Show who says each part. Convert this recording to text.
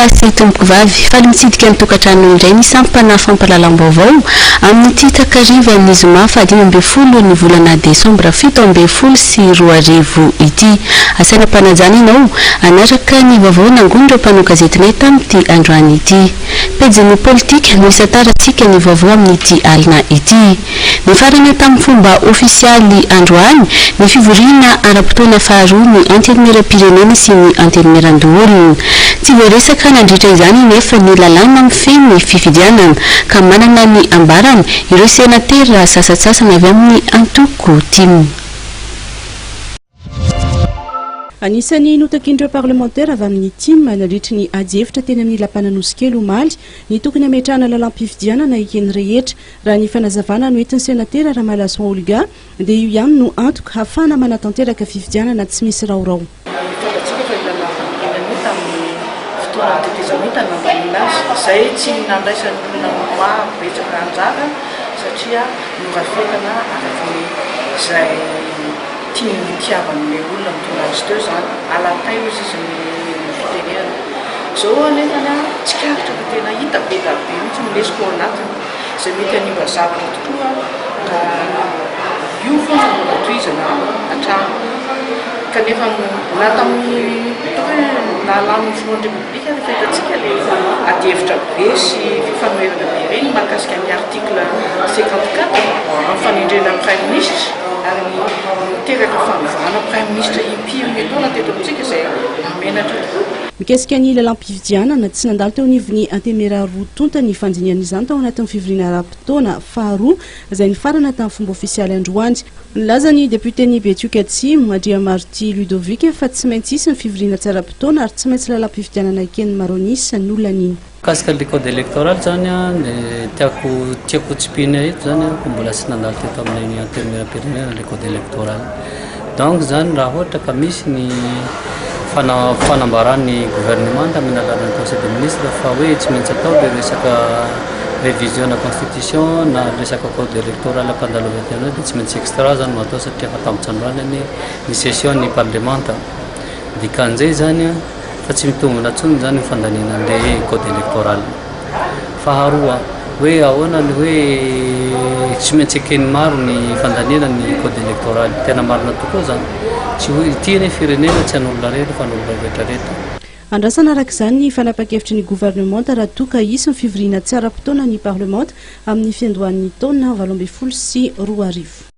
Speaker 1: Tompokolahy sy tompokovavy, faly mitsidika ny tokantrano indray ny sampana fampahalalam-baovao amin'ity takarivan'ny zoma faha-15 ny volana desambra 2017 ity. Asaina am-panajana ianao hanaraka ny vaovao nangonin'ireo mpanao gazetinay tamin'ity androany ity. Pejin'ny politika no hisantarantsika ny vaovao amin'ity alina ity. Nifarana tamin'ny fomba ofisialy androany ny fivoriana ara-potoana faharoa ny Antenimierampirenena sy ny Antenimierandoholona. Tsy voaresaka nandritra izany anefa ny lalàna mifehy ny fifidianana, ka manana ny ambarany ireo senatera sasantsasany avy amin'ny antoko tim.
Speaker 2: Anisan'ny notakian'ireo parlemantera avy amin'ny tim nandritry ny adihevitra teny amin'ny lapan'Anosikely omaly ny tokony hametrahana lalàm-pifidianana eken'ny rehetra. Raha ny fanazavana noentin'ny senatera Ramalason Olga dia io ihany no antoka hahafahana manatanteraka fifidianana tsy misy raorao.
Speaker 3: Fantatsika fa io lalàm-panorenana io tamin'ny fotoanan'ny tetezamita no nandaniana azy, izay tsy nandraisan'ny olona maro betsaka anjara satria norafetana araka ny izay Tiany nitiavan'ilay olona nitondra azy teo izany, alatay hozy izy ny fitenenana. Izao anefany an, tsikaritra fa tena hita be dia be mihitsy ny lesoka ao anatiny, izay mety hanimba zavatra tokoa raha io foana no mbola tohizana hatrany. Kanefa na tamin'ny ataoko hoe nahalany ny filohan'ny Repoblika rehefa hitantsika ilay adihevitra be sy fifanoherana be ireny mahakasika ny article 54 amin'ny fanendrena praiminisitra, ary niteraka fanovana praiminisitra impiry miantaona teto amintsika izay nahamenatra tokoa.
Speaker 2: Mikasika ny lalàm-pifidianana, tsy nandalo teo anivon'ny Antenimiera roa tonta ny fandinihana izany tao anatin'ny fivoriana ara-potoana faharoa izay nifarana tamin'ny fomba ofisialy androany. Nilaza ny depioten'i Betioky Atsimo, Andriamarotia Ludovic fa tsy maintsy hisy ny fivoriana tsy ara-potoana ary tsy maintsy lalàm-pifidianana eken'ny maro an'isa no laniana.
Speaker 4: Mikasika le code électoral zany an, de tiako tiako ho tsipihina eto zany an, fa mbola tsy nandalo teto amin'ny antenimierampirenena le code électoral. Donc zany raha ohatra ka misy ny fana- fanambaran'ny gouvernement amin'ny alalan'ny conseil des ministres fa hoe tsy maintsy atao le resaka révision na constitution na resaka code électoral ampandalovana tena dia tsy maintsy extra zany no atao satria efa tampitra androany anie ny session ny parlemanta. Dikan'izay zany an, Fa tsy mitombina intsony izany ny fandaniana an'ilay code électoral. Faharoa, hoe ahoana ny hoe tsy maintsy eken'ny maro ny fandaniana ny code électoral. Tena marina tokoa izany. Tsy hoe ity anie firenena tsy an'olona irery fa an'olona rehetra rehetra.
Speaker 2: Andrasana araka izany ny fanapan-kevitry ny governemanta raha toa ka hisy ny fivoriana tsy ara-potoana ny parlemanta amin'ny fiandohan'ny taona 2018.